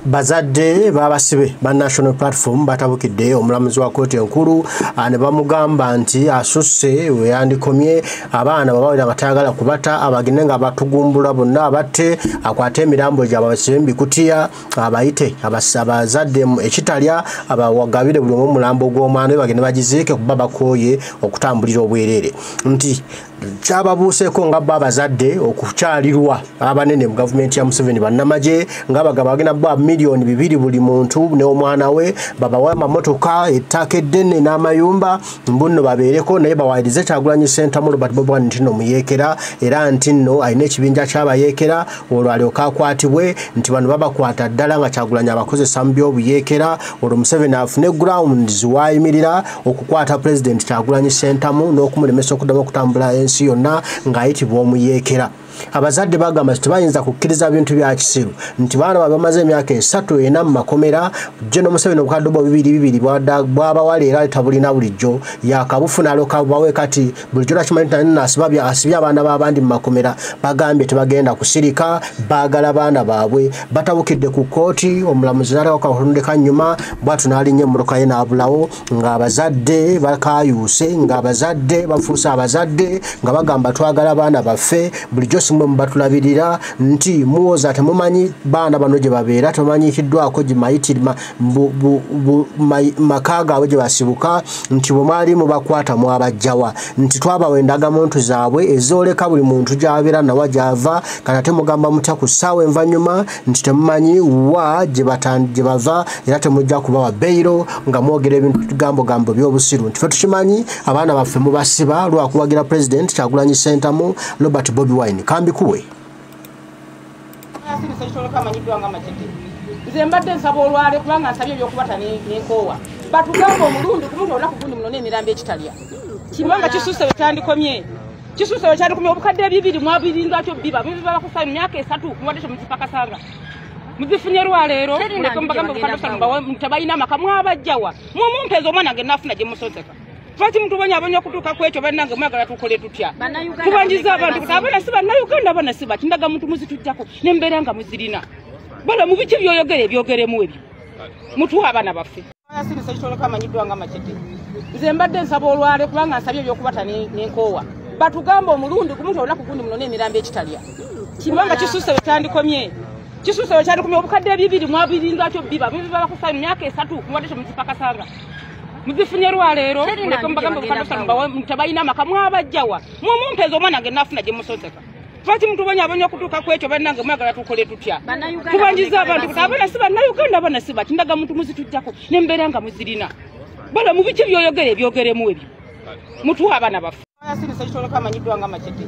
Bazadde babasibe ba National Platform batabukidde omulamuzi wa kkooti enkulu ne bamugamba nti asusse we yandikomye abaana babawulira nga tayagala kubata, abagende nga batugumbula bonna abatte, akwate emirambo gyabwe abasibe mu bikutiya, abayite abazadde ekitalya abawagabire buli omu omulambo gw'omwana we bagende bagiziike kuba bakooye okutambulira obwereere. Nti kyababuuseeko nga bo abazadde okukyalirwa abanene mu gavumenti ya Museveni bannamagye nga bagaba bagenda bba 2 million buli muntu n'omwana we, babawe amamotoka, ettaka eddene n'amayumba, mbunno babeereko naye bawayirize Kyagulanyi Ssentamu Robert Bobi Wine nti nno muyeekera, era nti nno alina ekibinja ky'abayeekera, olwo alyoke akwatibwe nti bano babakwata ddala nga Kyagulanyi abakozesa mu by'obuyeekera, olwo Museveni afune grounds waayimirira okukwata Pulezidenti Kyagulanyi Ssentamu n'okumulemesa okuddamu okutambula ensi yonna ng'ayitibwa omuyeekera. Abazadde bagamba nti tebayinza kukkiriza bintu bya kisiru nti baana babe bamaze emyaka 3, 4 mu makomera. General Museveni obukadde bwo bibiri bibiri bw'abawala era tabulina, bulijjo yakabufuna alyoka bubawe. Kati bulijjo lwakimanyi nti asibye abaana b'abandi mu makomera. Bagambye tebagenda kusirika, baagala baana baabwe. Batabukidde ku kkooti, omulamuzi n'aleka nnyuma bw'atyo n'alinnya emmotoka ye n'abulawo, ng'abazadde bakayuuse, ng'abazadde bafuuse abazadde nga bagamba twagala baana baffe, bulijjo simwe mubatulabirira, nti muwoza temumanyi baana bano gye babeera, temumanyikiddwako maka gaabwe gye basibuka, nti bwe mwali mubakwata mwabajjawa, nti twabawa endagamuntu zaabwe ezooleka buli muntu gy'abeera nawa gy'ava, kati ate mugamba mutya ku ssaawa envannyuma nti temumanyi wa gye bava era temujja kubawa bail, nga mwogera ebintu gambogambo by'obusiru, nti ffe tukimanyi abaana baffe mubasiba lwakuwagira Pulezidenti Kyagulanyi Ssentamu Robert Bobi Wine. Kambikuwe. Amanyiddwa nga Macete, nze mbadde nsaba olwale kubanga nsabye ebyokubata nenkoowa, batugamba omulundi gumu nti olunaku gundi muno n'emirambo ekitalya, kubanga kisusse we kyandikomye, kisusse we kyandikomye. Obukadde 2 mwabirinzakyo biba biba bakusa emyaka 3, muwadde temuzipakasanga, muzifunye lwaleero, muleke mubagambe obukadde 5 tebalina amaka, mwabajjawa? Mumumpeeza omwana nge naafuna gye musonseka. Lwaki mutubonyabonya okutuuka ku ekyo? Bannange, mwagala tukole tutya? Tubanjiza abantu abaana si bannayuganda, abaana si baki, ndagamuntu muzitujjako nembeera nga muzirina. Bala mu biki byoyogera ebyogeremu ebyo, mutuwe abaana baffe. Amanyiddwa nga Macete, nze mbadde nsaba olwale kubanga nsabye ebyokubata nenkoowa, batugamba omulundi gumu nti olunaku gundi muno n'emirambo ekitalya, kubanga kisusse we kyandikomye, kisusse we kyandikomye. Obukadde 2 mwabirinzakyo biba biba bakusa emyaka 3, muwadde temuzipakasanga, muzifunye lwaleero, muleke mubagambe obukadde 5 tebalina amaka, mwabajjawa? Mumumpeeza omwana nge naafuna gye musonseka. Lwaki mutubonyabonya okutuuka ku ekyo? Bannange, mwagala tukole tutya? Tubanjiza abantu abaana si bannayuganda, abaana si baki, ndagamuntu muzitujjako nembeera nga muzirina. Bala mu biki byoyogera ebyogeremu ebyo, mutuwe abaana baffe. Amanyiddwa nga Macete,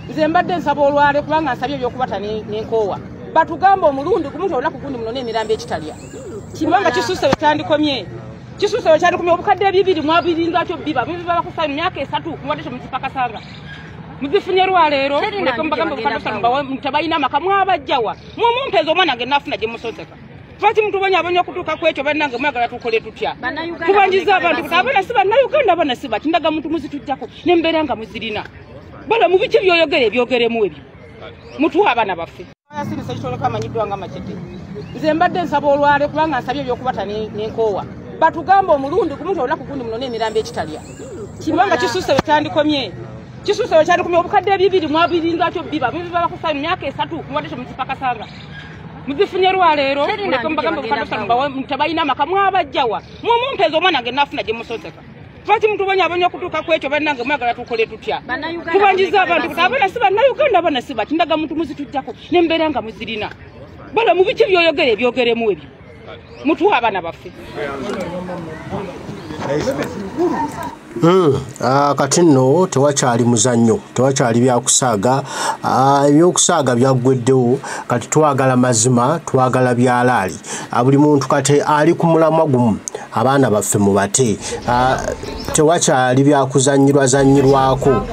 nze mbadde nsaba olwale kubanga nsabye ebyokubata nenkoowa, batugamba omulundi gumu nti olunaku gundi muno n'emirambo ekitalya, kubanga kisusse we kyandikomye, kisusse we kyandikomye. Obukadde 2 mwabirinzakyo biba biba bakusa emyaka 3, muwadde temuzipakasanga, muzifunye lwaleero, muleke mubagambe obukadde 5 tebalina amaka, mwabajjawa? Mumumpeeza omwana nge naafuna gye musonseka. Lwaki mutubonyabonya okutuuka ku ekyo? Bannange, mwagala tukole tutya? Tubanjiza abantu abaana si bannayuganda, abaana si baki, ndagamuntu muzitujjako nembeera nga muzirina. Bala mu biki byoyogera ebyogeremu ebyo, mutuwe abaana baffe. Amanyiddwa nga Macete, nze mbadde nsaba olwale kubanga nsabye ebyokubata nenkoowa, batugamba omulundi gumu nti olunaku gundi muno n'emirambo ekitalya, kubanga kisusse we kyandikomye, kisusse we kyandikomye. Obukadde 2 mwabirinzakyo biba biba bakusa emyaka 3, muwadde temuzipakasanga, muzifunye lwaleero, muleke mubagambe obukadde 5 tebalina amaka, mwabajjawa? Mumumpeeza omwana nge naafuna gye musonseka. Lwaki mutubonyabonya okutuuka ku ekyo? Bannange, mwagala tukole tutya? Tubanjiza abantu abaana si bannayuganda, abaana si baki, ndagamuntu muzitujjako nembeera nga muzirina. Bala mu biki byoyogera ebyogeremu ebyo, mutuwe abaana baffe. Kati nno tewakyali muzannyo, tewakyali byakusaaga, ebyokusaaga byaggweddewo. Kati twagala mazima, twagala byalaali. Buli muntu kati ali ku mulamwa gumu, abaana baffe mubate. Tewakyali byakuzannyirwa zannyirwako,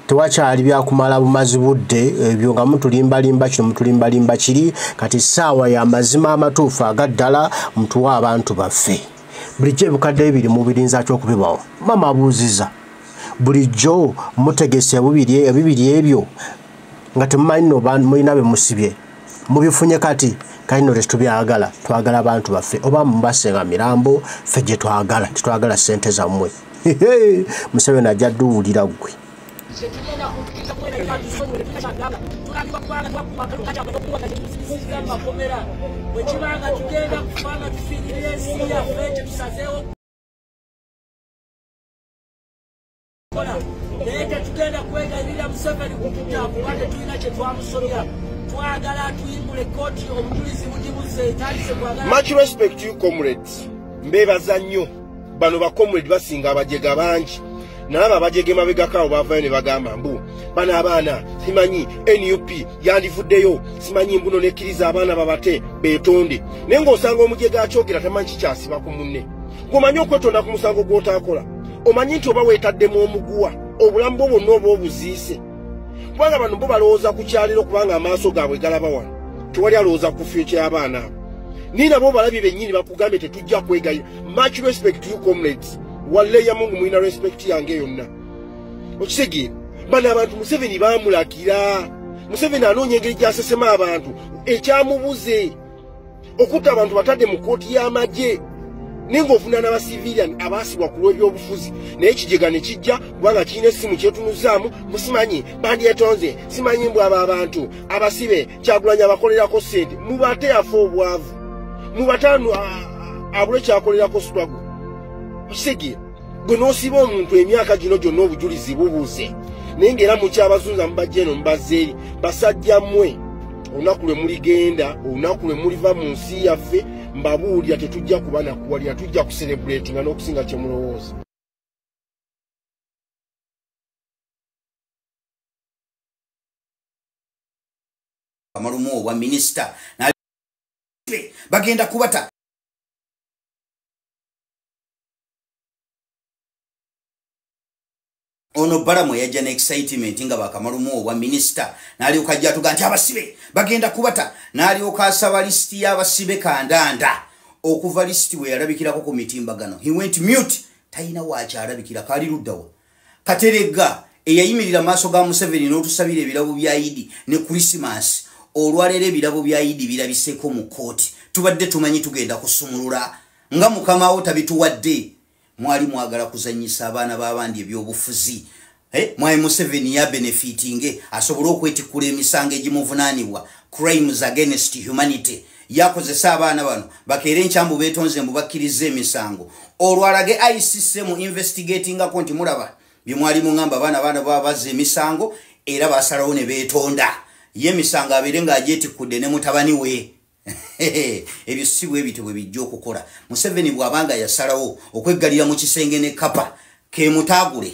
tewakyali byakumala bumazi budde ebyo nga mutulimbalimba kino, mutulimbalimba kiri. Kati ssaawa ya mazima amatuufu agaddala, mutuwe abantu baffe. Bulijjo ebukadde 2 mubirinza kyokubibawo? Mama abuuziza, bulijjo mutegese ebibiri ebyo nga temumanyi no mulina be musibye? Mubifunye kati kati no tetubyagala, twagala abantu baffe oba mubasenga mirambo ffe gye twagala, tetwagala ssente zammwe. Museveni ajja dduwulira ggwe. Much respect to you comrades. Mbebaza nnyo bano ba comrade basinga abajega bangi. Nalaba abajega emabegako abo bavayo ne bagamba mbu bano abaana simanyi NUP yandivuddeyo, simanyi mbuno nekkiriza abaana babate beetonde. Naye ng'osanga omujega akyogera tamanyi kikyasiba ku munne. Ng'omanyi okwetonda ku musango gw'otaakola, omanyi nti oba weetaddemu omuguwa, obulamu bwo bwonna oba obuziise. Kubanga bano bo balowooza ku kyaliro kubanga amaaso gaabwe galaba wano, tewali alowooza ku future y'abaana abo. Nina bo balabye bennyini bakugambye tetujja kwegayira. Much respect to you comrades. Wallahi ya Mungu mulina respect yange yonna. Okitegeera? Bano abantu Museveni baamulakira. Museveni anoonya engeri gy'asesema abantu ekyamubuze okutta abantu batadde mu kkooti y'amagye, naye ng'ovunaana ba civilian abaasibwa ku lw'ebyobufuzi, naye ekijega ne kijja kubanga kirina essimu kyetunuzaamu, musimanyi bandyetonze, simanyi mbw abo abantu abasibe Kyagulanyi abakolerako ssente. Mubate afe obwavu, mubataano abule kyakolerako struggle. Okitegeera? Gwe n'osiba omuntu emyaka gino gyonna obujulizi bubuze, naye ng'era mukyabazunza mubajja eno mubazza eri. Basajja mmwe, olunaku lwe muligenda, olunaku lwe muliva mu nsi yaffe, mbabuulira tetujja kuba nakuwalira, tujja kucelebratinga n'okusinga kye mulowooza. Amalumu wa minisita bagenda kubata. Ono Balamu yajja ne excitement nga bakamalumu wa minisita n'alyoka ajja atuga nti abasibe bagenda kubata, n'alyoka asaba lisiti y'abasibe kandanda. Okuva lisiti we yalabikirako ku mitimbagano, he went mute, talina waakyalabikira, kaali luddawa. Kateregga eyayimirira maaso ga Museveni n'otusabira ebirabo bya Idi ne Christmas, olwaleero ebirabo bya Idi birabiseeko mu kkooti. Tubadde tumanyi tugenda kusumulula nga mukama wo tabituwadde. Mwali mwagala kuzannyisa abaana b'abandi ebyobufuzi. Mwali Museveni ya benefitinge asobole okwetikkula emisango egimuvunaanibwa crimes against humanity. Yakozesa abaana bano bakeere enkyambu beetonze mbu bakkiriza emisango, olwo alage ICC mu investigatingako nti mulaba bye mwali muŋŋamba abaana baba bazza emisango era basalawo ne beetonda, ye emisango abeere ng'agyetikkudde ne mutabani we. Ebyo si bwe bityo bwe bijja okukola. Museveni bw'abanga yasalawo okweggalira mu kisenge ne kapa kemutaagule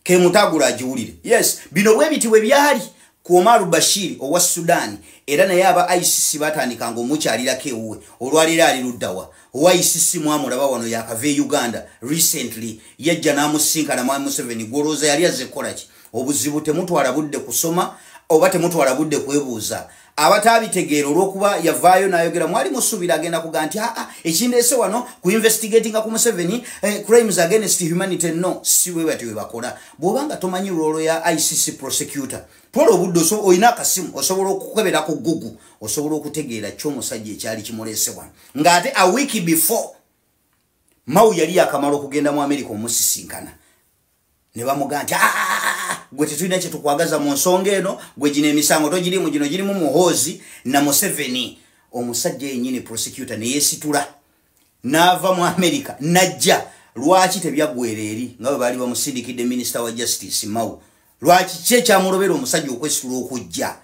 kemutaagule agiwulire. Yes, bino bwe biti bwe byali ku Omar Bashir owa Sudan, era naye aba ICC batandikanga omukyalirako ewuwe. Olwaleero ali luddawa? Owa ICC mwamulaba wano yakava e Uganda recently, yajja n'amusinkana mwami Museveni. Gw'olowooza yali azze kukola ki? Obuzibu temutwala budde kusoma oba temutwala budde kwebuuza. Abataabitegeera olw'okuba yavaayo n'ayogera, mwali musuubira agenda kuga nti aa ekindeese wano ku investigatinga ku Museveni crimes against humanity. No, si bwe batyo bwe bakola. Bw'obanga tomanyi role ya ICC prosecutor, twala obudde, olina akasimu osobola okukebera ku Google, osobola okutegeera ki omusajja ekyali kimuleese wano. Ng'ate a week before Mao yali yakamala okugenda mu America omusisinkana, ne bamugamba nti gwe tetulina kye tukwagaza mu nsonga eno, gwe gino emisango togirimu, gino girimu Muhoozi na Museveni. Omusajja yennyini prosecutor ne yeesitula n'ava mu America n'ajja. Lwaki tebyaggwera eri nga bwe baali bamusindikidde minisita wa justice Mao? Lwaki ki ekyamulobera omusajja okwesitula okujja?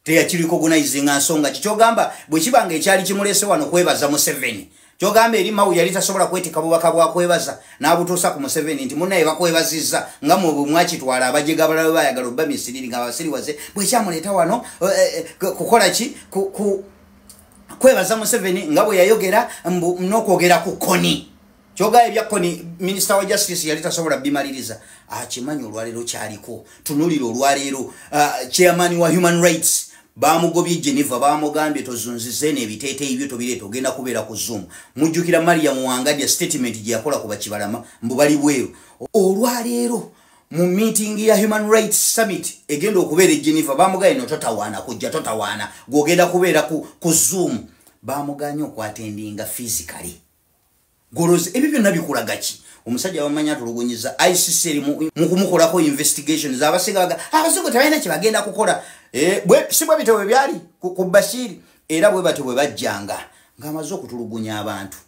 Teyakirecognizinga nsonga ki? Kyogamba bwe kiba nga ekyali kimuleese wano kwebaza Museveni, kyogamba eri Mao yali tasobola kwetika bubaka bwa kwebaza n'abutuusa ku Museveni nti munnaye bakwebazizza, nga mwe bwe mwakitwala abajega abalala bwe bayagala obba misiriri nga abasiriwaze, bwe kyamuleeta wano kukola ki? Kwebaza Museveni nga bwe yayogera n'okwogera ku Kony. Kyogamba ebya Kony minisita wa justice yali tasobola bimaliriza. Akimanyi olwaleero kyaliko. Tunuulira olwaleero chairman wa human rights bamugobye Geneva, bamugambye tozunzize n'ebiteeteeyi byo tobireeta, ogenda kubeera ku Zoom. Mujjukira Mariam Wangadya statement gye yakola ku Bakibalama mbu bali bweru. Olwaleero Mu meeting ya Human Rights Summit egenda okubeera e Geneva, bamuganye no totawaana kujja, totawaana, gwogenda kubeera ku Zoom. Bamuganye okwatendinga physically. Golozi ebyo byonna bikulaga ki? Omusajja bamanya atulugunyiza, ICC eri mu kumukolako investigations. Abasinga baga abazungu tebalina kye bagenda kukola. Si bwe bityo bwe byali ku Bashir, era bwe batyo bwe bajjanga ng'amaze okutulugunya abantu,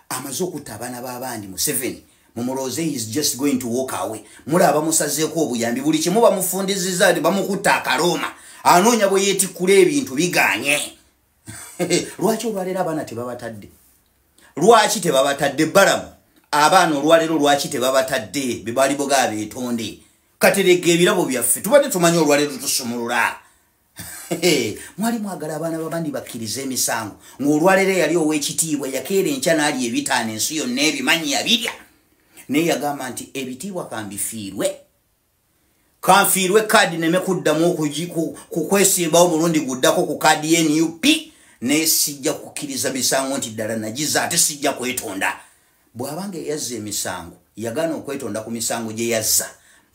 amaze okutta abaana b'abandi. Museveni mumulooze is just going to walk away. Mulaba bamusazeeko obuyambi, buli kimu bamufundiziza, bamukutta akalooma, anoonya bwe yeetikkula ebintu biganye. Lwaki olwaleero abaana tebabatadde? Lwaki tebabatadde balamu abaana olwaleero? Lwaki tebabatadde? Be baali boga beetonde. Katerega ebirabo byaffe tubadde tumanyi olwaleero tusumulula. Mwali mwagala abaana babandi bakkiriza emisango, ng'olwaleero eyali ow'ekitiibwa yakeera enkya n'alya ebitaano, ensi yonna ebimanyi yabirya, naye yagamba nti ebitiibwa kambifiirwe, kanfiirwe kaadi neme kuddamu kukwesimbawo mulundi guddako ku kaadi ye NUP, naye sijja kukkiriza misango nti ddala nagiza, ate sijja kwetonda. Bw'abanga eyazza emisango yagaana okwetonda ku misango gye yazza,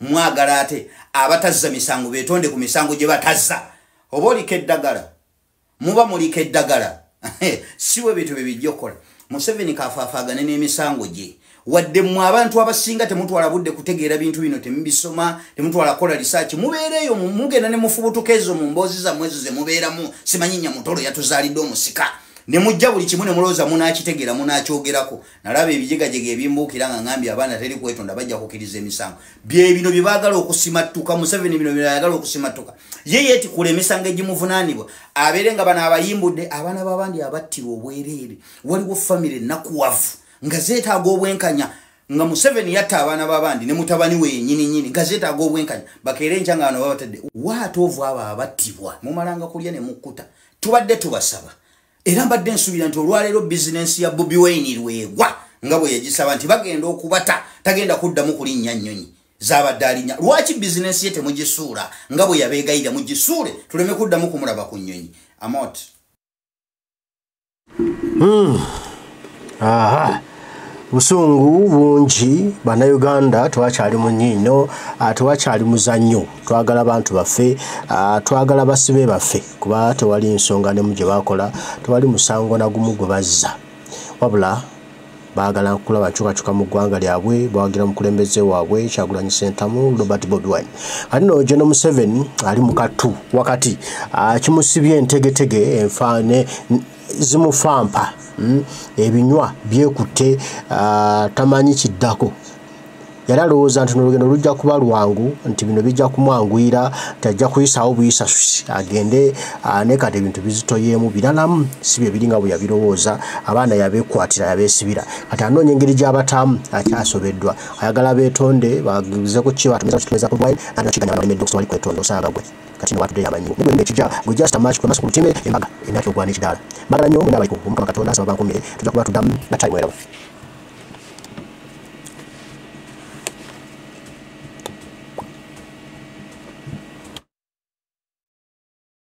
mwagala ate abatazza misango beetonde ku misango gye batazza? Oba oliko eddagala, muba muliko eddagala. Si bwe bintu bye bijja okukola. Museveni kafaafaagane n'emisango gye. Wadde mmwe abantu abasinga temutwala budde kutegeera bintu bino, temubisoma, temutwala kukola research, mubeereeyo mugenda ne mufubutuka ezo mu mboozi zammwe ezo ze mubeeramu, simanyi Nyamutolo yatuzaalidde omusika, ne mujja buli kimu ne mulowooza munaakitegeera, munaakyogerako. Nalaba ebijegajega ebimbuukira nga ngambye abaana teri kwetonda, bajja kukkiriza emisango. Bye bino bye baagala okusimattuka. Museveni bino byayagala okusimattuka. Ye yeetikula emisango egimuvunaanibwa, abeere nga bano abayimbudde abaana b'abandi abattirwa obwereere. Waliwo famire nakuwavu nga zeetaaga obwenkanya, nga Museveni yatta abaana b'abandi ne mutabani we yennyini nnyini, nga zeetaaga obwenkanya. Bakeere enkya nga bano babatadde waatoovu abo abattibwa. Mumalanga kulya ne mukkuta. Tubadde tubasaba, era mbadde nsuubira nti olwaleero bizinensi ya Bobi Wine lwegwa nga bwe yagisaba nti bagenda okubata, tagenda kuddamu kulinnya nnyonyi zabadde alinnya. Lwaki bizinensi ye temugisuula nga bwe yabeegayirira? Mugisuule tuleme kuddamu kumulaba ku nnyonyi. Amot. Aha, busungu bungi. Bannayuganda tewakyali mu nyiino, tewakyali muzannyo. Twagala bantu baffe, twagala basibe baffe, kuba tewali nsonga nemu gye bakola, tewali musango na gumu gwe bazza, wabula baagala kulaba nkyukakyuka mu ggwanga lyabwe. Bawagira mukulembeze waabwe Kyagulanyi Ssentamu Robert Bobi Wine. Ate no General Museveni ali mu kattu wakati, kimusibye entegetege, enfaane zimufampa, ebinywa byekutte, tamanyi kiddako. Yali alowooza nti nolugendo lujja kuba lwangu, nti bino bijja kumwanguyira, nti ajja kuyisaawo buyisa agende, naye kati ebintu bizitoyeemu biralamu, si bye biri nga bwe yabirowooza. Abaana yabeekwatira, yabeesibira, kati anoonya engeri gy'abataamu, akyasobeddwa. Ayagala beetonde bagezeko kibatumeza kwetonda osaaga gwe kati nowatudde yamanyiwo ekijja gwe just match kwe ku lutime embaga emyaka ogwana ekidaala. Mbagala nnyo mwena abaliko. Omukama Katonda asaba bankumire, tujja kuba tuddamu na time eraba.